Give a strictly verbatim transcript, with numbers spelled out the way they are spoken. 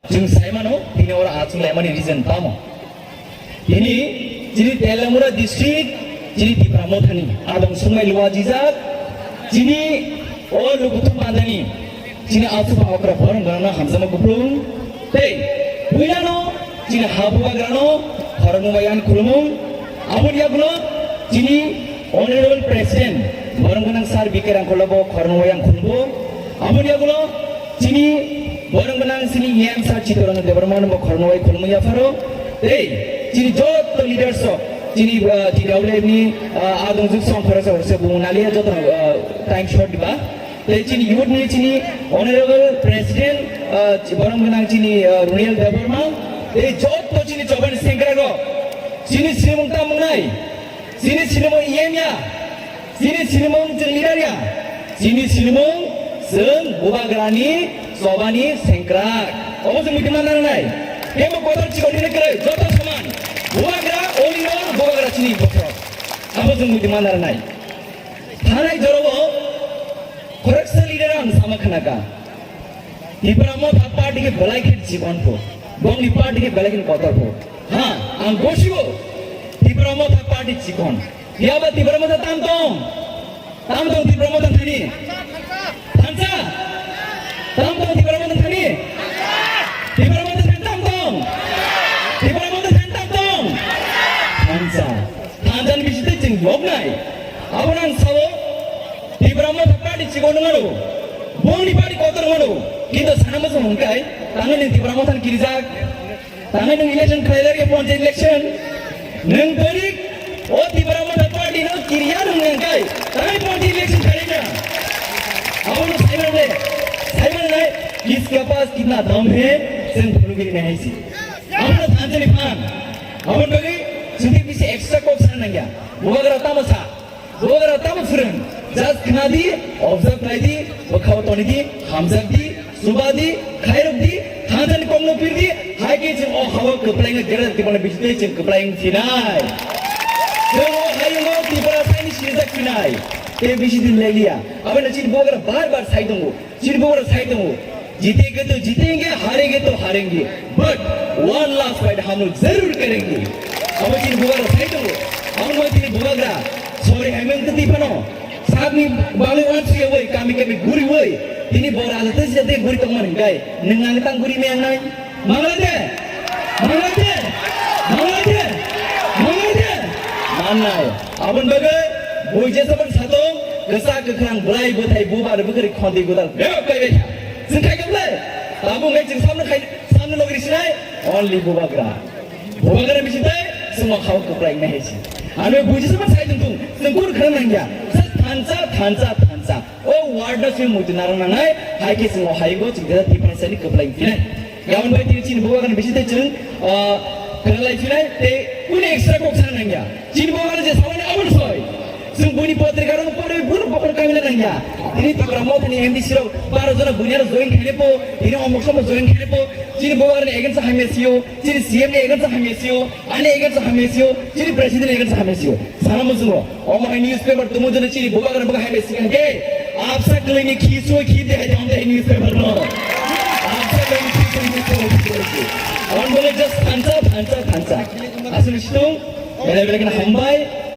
Chwng sai mano, tini oro achuk laimani reason tamo. Tini chini Teliamura district, chini Tipra Mothani adong sungmai lua jijak, chini o lukuthum bandani, chini achuba okra borong gana hamjama kuplung, tei puilano chini habubagrano khoroknwi yang khulumung, aboni yagulo chini Honorable President, borong gwnang Sir B K Rangkholo bo khoroknwi yang khulumbo, aboni yagulo chini borong gwnang chini E M Sir Chittaranjan Debbarma no bo khoroknwi khulumwi yapharo. Tei chini joto leaders rok, chini, ah, T W F ni, ah, adong juk song khoroksa khoroksa bo naliya joto, ah, time short diba. Tei chini youth ni chini Honorable President, ah, borong gwnang chini, ah, Runiel Debbarma. Tei joto chini chobani sengkrak rok, chini sinimung tamo wngnai. Chini sinimung E M ya, chini sinimung chwng leader ya, chini sinimung chwng bubagrani chobani sengkrak. Obo chwng muitu manna nangnai. Kebo kotor chikon hwnwi kwrwi, joto soman. Bubagra, all in all, bubagra chini bothor. Abo chwng muitu manna nangnai. Thanai jorao khoroksa leader ang sama khnaka. Tipra Motha party khe belai khe chikon pho. Bongni party khe belai khe kotor pho. Ha, ang gosibo. Tipra Motha party chikon. Yaba Tipra Motha tam tong. Tam tong Tipra Motha thani. Thansa. Tam tong Tipra Motha thani. Tipra Motha thani tam tong. Tipra Motha thani tam tong. Thansa. Thansa ni bisite chwng yoknai. Abo nang sao. Tipra Motha party chikon nungano. Bongni party kotor nungano. Kintu sana masa mungkai. Tangani Tipra Motha kirijak. Tangani nung election khlailai ya panchayat election. Nung torik o Tipra Motha party no kiriya nung nangkai. Tangani panchayat election khlailai na. Abo no saiman le. Saiman le. Kiska paas kitna dam hai. Sen phulugiri nahi si. Abo no thansa ni phan. Abo no bagi. Sudi bisi extra kok sana nangya. Bubagra tamo sa. Bubagra tamo phwrwng, just khna di, observe khlai di, bwkhao toni di, hamjak di, chuba di, khairok di, thansa ni kokno pir di, hai khe chwng o hao kwplai wngwi Greater Tipraland bisitwi chwng kwplai wng phinai. Chwng o hayungo Tiprasa ni sirijak phinai. Tei bisi din lai liya. Aboni chini bubagra bar bar sai tongo. Chini bubagra sai tongo, "Jitenge to jitenge, harenge to harenge, but one last fight hum log zarur karenge." Abo chini bubagra sai tongo. Abo no chini bubagra, sorry, hai meng twi phano. Sakni bagwi wan suya woi, kami kami guri woi. Tini bora jate jate guri tongmani gai. Neng ang tang guri me ang nai. Manglai de! Manglai de! Manglai de! Manglai de! Mannai. Aboni bagwi bui jesa ban satong, kwchak kwkhrang bwlai bwthai bubar bwkhri khonti gwdal bebak bai bai kha. Chwng khai kha bwlai? Tabuk nai chwng samno khai, samno nogri sinai, only bubagra. Bubagra bisi tei chwngno khao kwplai nai hai si. Ano bui jesa ban sai tong tong, chwng kur khana nangya. Just thansa, thansa, thansa. O word no chwng muitu narwk nangnai, hai khe chwng o hayungo chwng jesa Tiprasani kwplai phinai. Gabon bai tini chini bubagrani bisi tei chwng, ah, kwrwlai phinai tei kuni extra kok sana nangya. Chini bubagrani je samani aboni soi. Chwng buini potrika rok pore buno bokol kamina nangya. Tini Tipra Mothani M D C rok baro jona buini ano join khaine po, tini omok somo join khaine po. Chini bubagrani against hamya sio, chini C M ni against hamya sio, ani against hamya sio, chini president against hamya sio. Sana musungo. Omo hai newspaper tumu jene chini bubagra buka hai besi kan ke. Apsa kele ni khi so khi de hai jam de newspaper no. Apsa kele ni khi so khi so khi so. On bole just thansa, thansa, thansa. Asli situ. Bele bele kena hambai.